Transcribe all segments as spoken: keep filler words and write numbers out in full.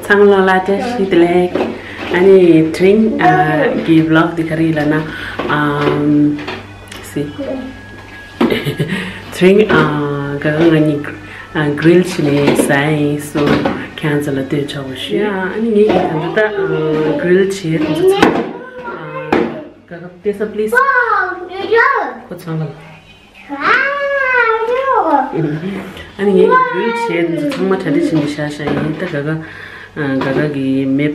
ཚང་མ་ལ་བཀྲ་ཤིས་བདེ་ལེགས། ཨ་ནི་དེ་རིང་ཨ་གི་བི་ལོག་འདི་ག་རེ་ཡིན་ལབ་ན། ཨམ། སི། དེ་རིང་ཨ་ག་ག་ང་གཉིས་ཨ་གྷི་རིལ་བྱས་ནས་ཟ་ཡིན་སོ། ཁྱེད་ཚོ་ལ་སྟོན་ཆོག་པ་ཞུ། ཡ། ཨ་ནི་ངས་ད་ལྟ་ཨ་གྷི་རིལ་བྱས་འདུག་ཚང་མ་ཨ་ག་ག་ཏེ་ས་པི་ལི་སི། ཁོ་ཚང་མ་ལ། ཨ་ནི་ངས་གྷི་རིལ་བྱས་འདི་ཚང་མ་གྲ་སྒྲིག་བྱས་ནས་བཞག་བཞག་ཡིན། ད་ག་ག་ཨ་ག་ག་གི་མེ་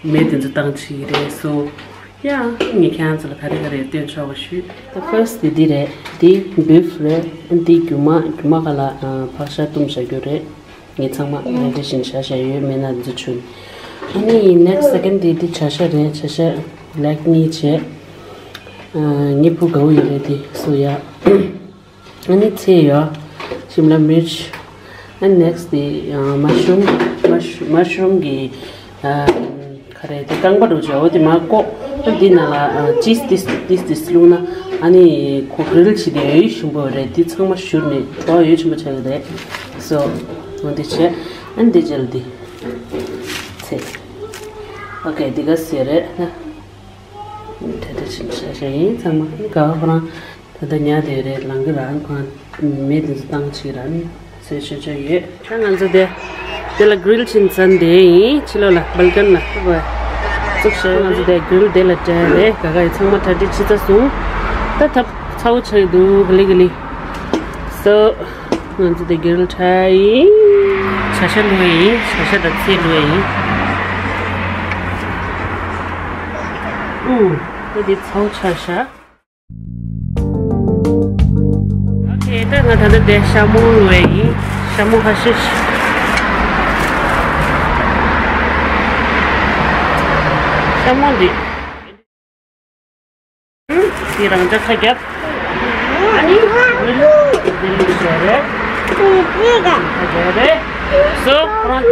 མེ་དེ་ཚོ་བཏང་བྱས་རེད་སོ། ཡ། ངས་ཁྱེད་ཚོ་ལ་ག་རེ་ག་རེ་སྟོན་ཆོག་པ་ཞུས། ད་ཕར་སི་ཊི་འདི་འདི་རེད། འདི་བིཕ་རེད། འདི་རྒྱུ་མ་རྒྱུ་མ་ག་ལ་ཨ་ཕག་ཤ་བཏུམས་བཞག་རྒྱུ་རེད། ངས་ཚང་མ་རེ་ཌི་བྱས་ནས་བཞག་བཞག་ཡོད། མེད་ན་འདི་ཚོ་མཆོད། ཨ་ནི་ནེག་སི་ཊི་སེ་ཀེན་ཌི་འདི་འདི་བྱ་ཤ་རེད། བྱ་ཤ་ལེག་གཉིས་བྱས། ཨ་ངའི་བུ་དགའ་བོ་ཡོད་རེད་འདི་སོ་ཡ། ཨ་ནི་ཚལ་ཡོད། ཤིམ་ལ་མིར་ཆི། ཨ་ནི་ནེག་སི་ཊི་འདི་ཨ་མ་ཤི་རུམ། མ་ཤི་མ་ཤི་རུམ་གྱི་ཨ་ག་རེ་དེ་རྐང་པ་འདྲ་བོ་ཅིག་འོ་དེ་མར་བཀོག་ཨ་འདི་ནང་ལ་ཨ་ཅིས་ཏིས་ཏིས་ཏིས་བླུགས་ན་ཨ་ནི་ཁོ་གྷི་རིལ་བྱེད་དུས་ཡོད་ཞིམ་པོ་རེད། དེ་ཚང་མ་བཞུར་ནས་བྲོ་བ་ཡོད་ཞིམ་པོ་ཆགས་ཀྱི་རེད། སོ་འོ་དེ་བྱས། ཨ་ནི་དེ་རྗེས་ལ་དེ་ཚལ། ཨོ་ཁེ། དེ་ག་ཟེར་རེད་ན། ད་ལྟ་ཕྱིན་ཆ་ཤས་ཡིན་ཚང་མ། ཨ་ནི་ག་བ་ཁོ་རང་ད་ལྟ་ཉལ་བསྡད་རེད། ལངས་ཀྱི་ར། ཨ་ནི་ཁོ་རང་མེ་དེ་ཚོ་བཏང་ཕྱིན་ར། ཨ་ནི་ཟས་མཆོད་ཆོག་ཡོད། ད་ང་ཚོ་དེ་དེ་ལ་གྷི་རིལ་བྱས་ཚར་འདི་ཡིན། ཕྱི་ལོགས་ལ་སྦལ་ཀན་ལ་བཙུགས་བཞག་ང་ཚོ་དེ་གྷི་རིལ་དེ་ལ་སྤྲད་རེད། ག་ག་ཡི་ཚང་མ་གྲ་སྒྲིག་བྱས་ཚར་སོང་། ད་ཐབ་ཚ་བོ་ཆགས་ཀྱི་འདུག་ག་ལེ་ག་ལེ། སོ། ང་ཚོ་དེ་གྷི་རིལ་འཁྲབ་ཡིན། བྱ་ཤ་བླུགས་ཡིན། བྱ་ཤ་དང་ཚལ་བླུགས་ཡིན། ཨུ། ད་དེ་ཚ་བོ་ཆགས་ཤག་ཨོ་ཁེ། ད་ང་ད་ལྟ་དེ་ཤ་མོག་བླུགས་ཡིན། ཤ་མོག་ཁ་ཤས་ཤིག་ཤ་མོག་འདི། དེ་རང་ཅག་ཁ་རྒྱབ། ཨ་ནི་འདི་ལུག་བྱས་རེད། ཁ་རྒྱབ་རེད། སོ་ཁོ་རང་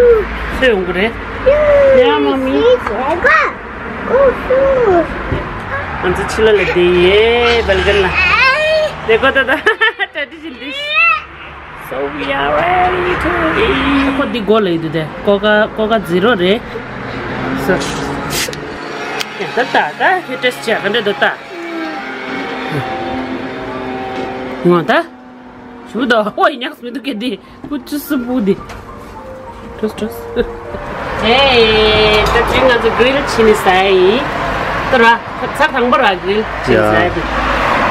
ཚོས་ཡོང་གི་རེད། ཡ་མ་མི། ང་ཚོ་ཕྱི་ལོགས་ལ་བསྡད་ཡོད། སྦལ་ཀན་ལ། དེ་ཀོ་ད་ད་གྲ་སྒྲིག་བྱེད་འདི། So we are ready to eat. ཁོ་འདི་མགོ་ལ་ཡོད་དུས་དེ་ཀོ་ཀ་ཀོ་ཀ་ཛི་རོ་རེད། So ཡ་ད་ད་ད་ཧེ་ཊེ་སི་ཊི་བྱས་ག་འདྲ་འདུག་ད། ངོ་ད་ཞུ་ད་ཨོ་ཡི་ཉག་མི་འདུག་གས་འདི་ཀུ་ཅུ་སུ་པུ་འདི། ཀྲོས་ཀྲོས། ཧེ། ད་ཅི་ང་ཚོ་གྷི་རིལ་བྱས་ནས་ཟ་ཡིན། ད་ར། ཚར་དང་པོ་ར་གྷི་རིལ་བྱས་ནས་ཟ་ཡིན།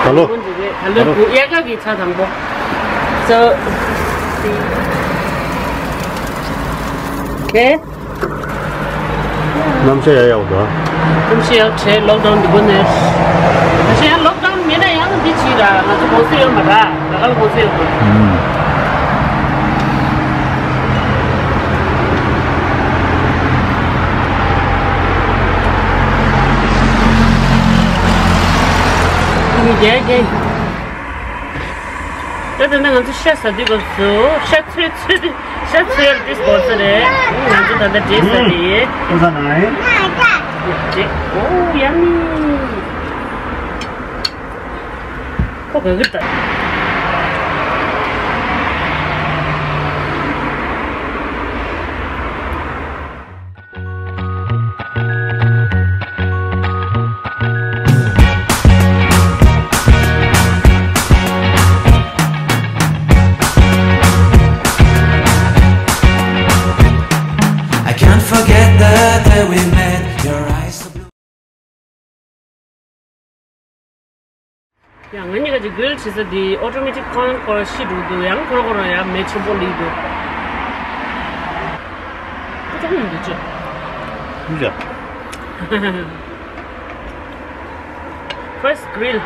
ད་ལོ། ད་ལོ་ད་ལོ་གུ་ཡ་ག་གི་ཚར་དང་པོ། So ཧེ། གནམ་གཤིས་ཡག་ཡག་འདུག་གནམ་གཤིས་ཡག་བྱས། ལོག་ཌའུན་འདི་གོ་ནས། ད་གཞན་ཡང་ལོག་ཌའུན་མེད་ན་ཡང་འདི་བྱས་ར། ང་ཚོ་གོ་ས་ཡོད་མ་ར། ད་ག་ལ་གོ་ས་ཡོད་དགོས། ཨུམ། ཨ་ནི་རྒྱལ་རྒྱལ། ད་ད་ནི་ང་ཚོ་ཤ་ཟ་དུས་སྐབས་སུ་ཤ་ཚོས་ཚོས་དུས། ཤ་ཚོས་ཏིས་བོར་ས་རེད། ང་ཚོ་ད་ལྟ་འབྲས་ཟ་དེ། ཁོ་ས་ན་ཨེ། འབྲས། ཨོ་ཡ་མི། ཁོ་ག་གི་ད། I can't forget the day we met. Your eyes so blue. ཡང་ང་གཉིས་ཀ་གི་གྷི་རིལ་བྱེད་ས་དེ་ཨོ་ཊོ་མེ་ཊིག་ཁང་སྐོར་ཤི་འགྲོ་འདུག་ཡང་ཁོར་ཁོར་ཡང་མེ་ཆེན་པོ་ལུས་འདུག་ཁོ་ཚོ་ཁོ་མི་འདུག་ཅེ། ཡ། First grill.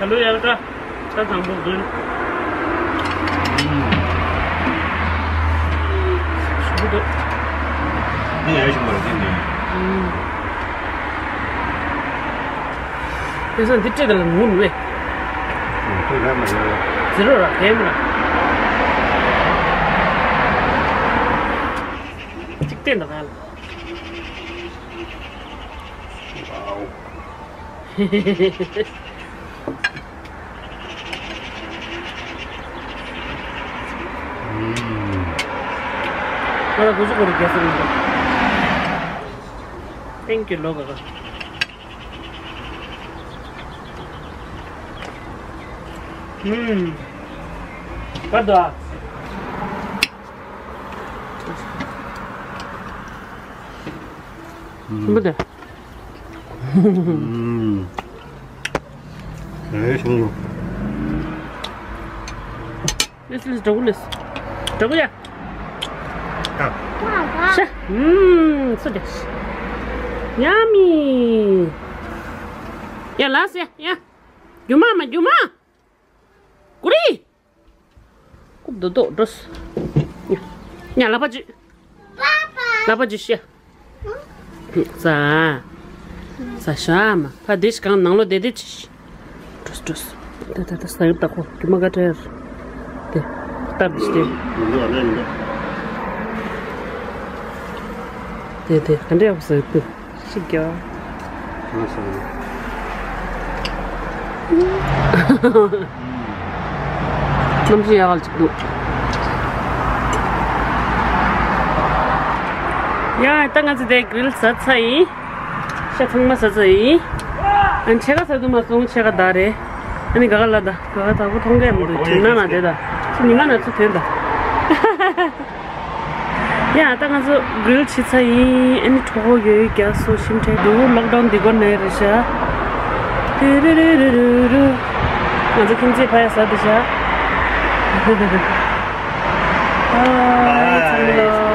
Hello, ཡག་འདྲ། ཆ་དང་པོ་འདུག་ཞུ་གི་འདུག་འདི་ཡག་ཞིག་མ་རེད་འདི་འདི། ཨུམ། དེང་སང་འདི་སྤྲད་ད་ལ་ངུ་ནུ་བས། ཨུམ། དེ་ར་མ་རེད། ཛི་རོ་ར་གས་མ་ར། གཅིག་བལྟས་འདུག་ག་ལ། Wow. ང་ལ་དགུ་བཅུ་གོ་རེ་རྒྱག་ས་རེད་འདུག Thank you ལོ་ག་ག་ཨུམ། ག་འདུག་ཨ། ཧུམ། བུ་དེ། ཨུམ། ཨེ་ཤོང་ལོ། ལིས་ལིས་འགྲོ་གི་ལིས། འགྲོ་གི་ཡ། ཤ། ཨུམ། སུ་དེ། ཡ་མི། ཡ་ལ་སི་ཡ། རྒྱུ་མ་མ་རྒྱུ་མ། ཀུ་རི། ཀུབ་རྡོག་རྡོག་འགྲོ། ཉ་ལ་པ་ཅི། ལ་པ་ཅི་ཤ། ཟ། ཟ་ཤ་མ། ཕ་དེ་ཤི་གང་ནང་ལོ་དེ་དེ་ཅི་ཤི། འགྲོ་འགྲོ། ད་ད་ད་ཟ་ཡོད་ད་ཁོ་རྒྱུ་མ་ག་ཏྲེར། དེ། སྟབས་ཅི་དེ། དེ་དེ་ག་འདྲ་ཡག་པོ་ཟ་ཡོད་དུ། ཤི་རྒྱ། གང་ཟ་ཡོད། གནམ་གཤིས་ཡག་ག་ཅིག་འདུག་ཡ་ད་ང་ཚོ་དེ་གྷི་རིལ་ཟ་ཚར་ཡིན། ཤ་ཚང་མ་ཟ་ཚར་ཡིན། ཨ་ནི་ཕྱེད་ཀ་ཟ་དུ་མ་སོང་ཕྱེད་ཀ་ད་རེད། ཨ་ནི་ག་ག་ལ་ད་ག་ག་དག་པོ་མཐོང་གི་མི་འདུག་དྲན་ན་ན་དེ་ད་ཁྱི་ཉི་མ་ན་ཚོ་དོན་ད། ཡ་ད་ང་ཚོ་གྷི་རིལ་བྱས་ཚར་ཡིན། ཨ་ནི་གྲོད་ཁོག་ཡོད་ཡོད་རྒྱག་སོ་ཞིམ་ཕྲན་འདུག་ལོག་ཌའུན་འདི་སྒོ་ནས་རེད་ཤག་ཏི་རི་རི་རི་རི་རི། ང་ཚོ་ཁྱིམ་མཚེས་ཕ་ཡ་ཟ་འདི་ཤག་ཨ་ཚང་མ་ལ།